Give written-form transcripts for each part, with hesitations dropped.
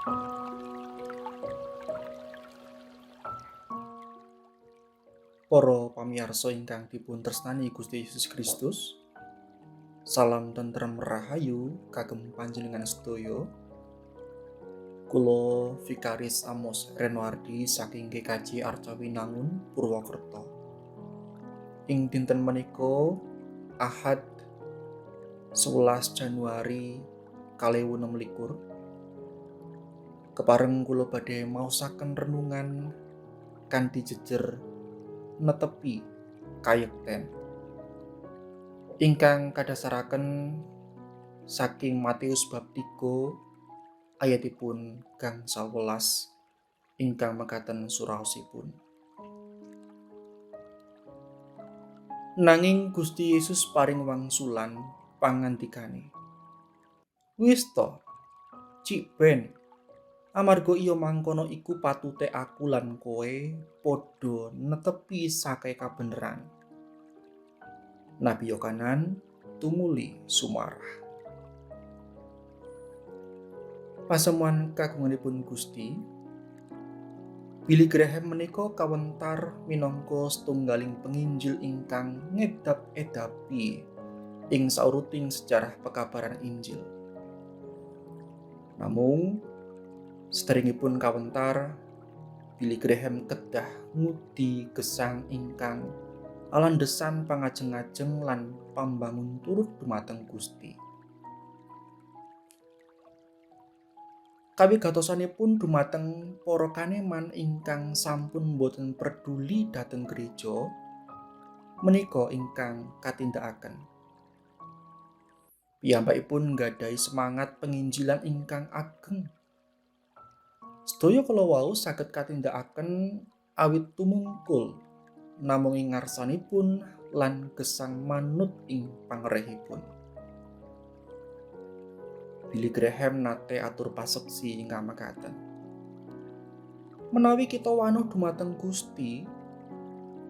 Para pamirsa ingkang dipun tresnani Gusti Yesus Kristus, salam tentrem rahayu kagem panjenengan sedaya. Kula Vikaris Amos Renoardi saking GKJ Arcawinangun, Purwokerto. Ing dinten menika Ahad 11 Januari 2026, kepareng kula badhe maosaken renungan kanthi jejer netepi kayekten ingkang kadhasaraken saking Matius bab 3 ayatipun 11 ingkang mekaten suraosipun. Nanging Gusti Yesus paring wangsulan pangandikane, "Wis to, cik ben, amarga iya mangkono iku patute aku lan kowe padha netepi sake kabeneran." Nabi Yohanan tumuli sumarah. Pasemuan kagunganipun Gusti, Billy Graham menika kawentar minangka setunggaling penginjil ingkang ngedap-edapi ing sauruting sejarah pekabaran Injil. Namung sederengipun kawentar, Billy Graham kedah ngudi gesang ingkang alandesan pangajeng-ajeng lan pambangun turut dumateng Gusti. Kawigatosanipun dumateng para kaneman ingkang sampun boten peduli dhateng gereja menika ingkang katindakaken. Piyambakipun nggadahi semangat penginjilan ingkang ageng. Sedaya kala wau saged katindakaken awit tumungkul namung ing ngarsanipun lan gesang manut ing pangrehipun. Billy Graham nate atur paseksi ingkang mekaten. Menawi kita wanuh dumateng Gusti,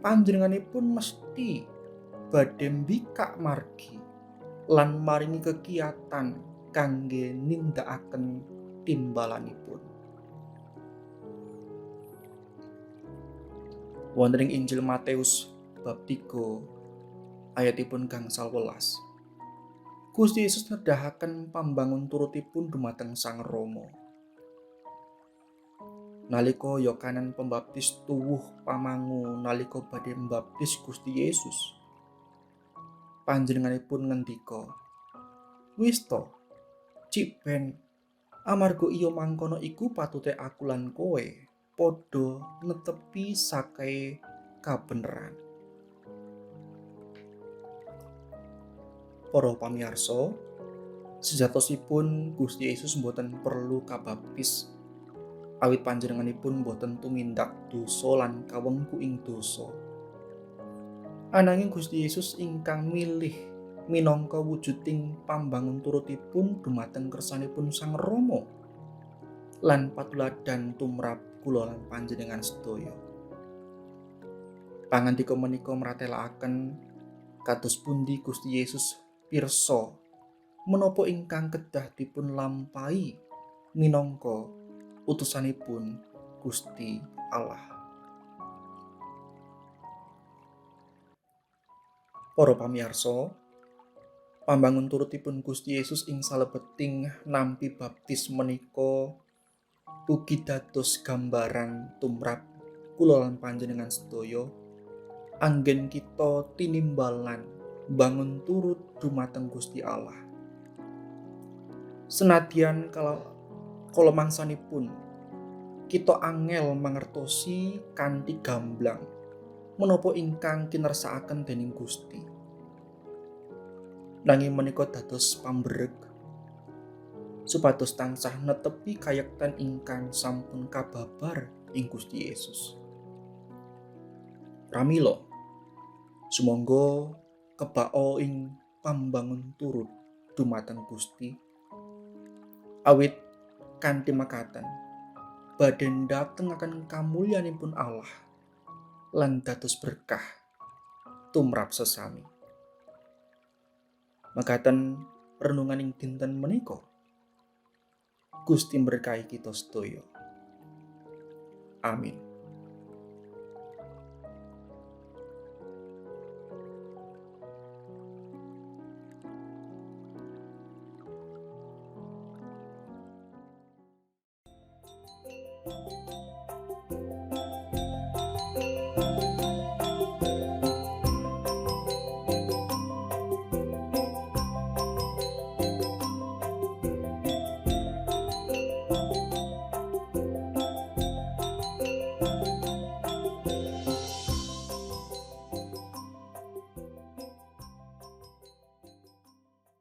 panjenenganipun mesti badhe mbikak margi lan maringi kekiatan kangge nindakaken timbalanipun. Wonten ing Injil Matius bab 3 ayatipun 11, Gusti Yesus nedahaken pambangun turutipun dumateng Sang Rama. Nalika Yohanan Pembaptis tuwuh pamangu nalika badhe mbaptis Gusti Yesus, panjenenganipun ngendika, "Wis to, cik ben, amarga iya mangkono iku patute aku lan kowe padha netepi sake kabeneran." Para pamirsa, sejatosipun Gusti Yesus mboten perlu kabaptis awit panjenenganipun mboten tumindak dosa lan kawengku ing dosa. Ananging Gusti Yesus ingkang milih minangka wujuding pambangun turutipun dumateng kersanipun Sang Rama lan patuladan tumrap kula lan panjenengan sedaya. Pangandika menika mratelakaken kados pundi Gusti Yesus pirsa menapa ingkang kedah dipun lampahi minangka utusanipun Gusti Allah. Para pamirsa, pambangun turutipun Gusti Yesus ing salebeting nampi baptis menika ugi dados gambaran tumrap kula lan panjenengan sedaya anggen kita tinimbalan bangun turut dumateng Gusti Allah. Senadyan kala mangsanipun kita angel mangertosi kanthi gamblang menapa ingkang kinersakaken dening Gusti. Nanging menika dados pambreg supados tansah netepi kayekten ingkang sampun kababar ing Gusti Yesus. Pramila, sumangga kebao ing pambangun turut dumateng Gusti, awit kanthi mekaten badhe ndatengaken kamulyanipun Allah lan dados berkah tumrap sesami. Mekaten renungan ing dinten menika. Gusti berkahi kita sedaya. Amin.